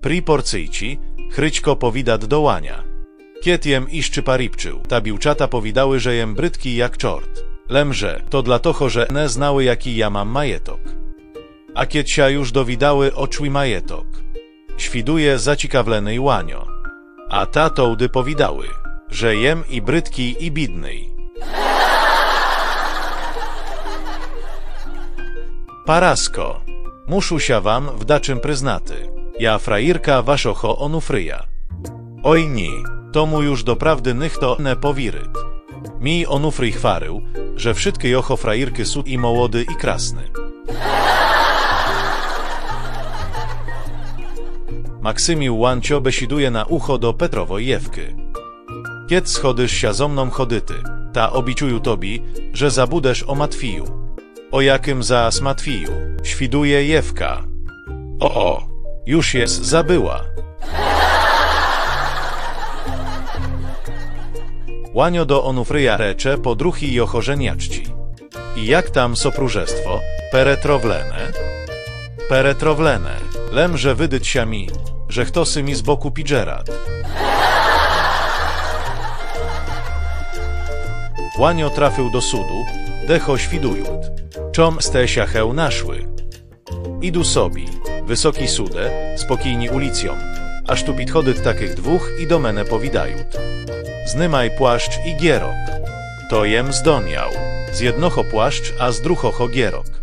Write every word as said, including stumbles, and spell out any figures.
При порцийци Хрычко повідат до Łaня: Кєд єм іщы парібчыв, та бівчата повідали, же єм брыдкій як чорт. Лем же то для того, же не знали, якій я мам маєток. А кєд ся юж довідали, о чый маєток? Свідує зацікавленый Łań. А та товды повідали, же єм і брыдкій, і бідный. Параско, мушу ся вам в дачым признати. Я фраірка вашого Онуфрия. Ой ні, тому юж доправды нихто не повірит. Мій Онуфрий гварив, же вшыткы його фраіркы сут і молоды, і красны. Максимів Łańко бесідує на ухо до Петровой Євкы: Кєд сходиш ся зо мном ходити, та обіцюю тобі, же забудеш о Матвію. О якым зас Матвію? Свідує Євка. О, о, юж єс забыла. Łańо до Онуфрия рече по другій його женячци: І як там сопружество, перетровлене? Перетровлене, лем же видит ся мі, же хтоси мі з боку піджерат. Łańо трафив до суду, де го свідуют. Чом сте ся гев нашли? Іду собі, высокій суде, спокійні улицьом. Аж ту підходит такых двох і до мене повідают: Знимай плащ і ґерок. То єм здоняв. З єдного плащ, а з другого ґерок.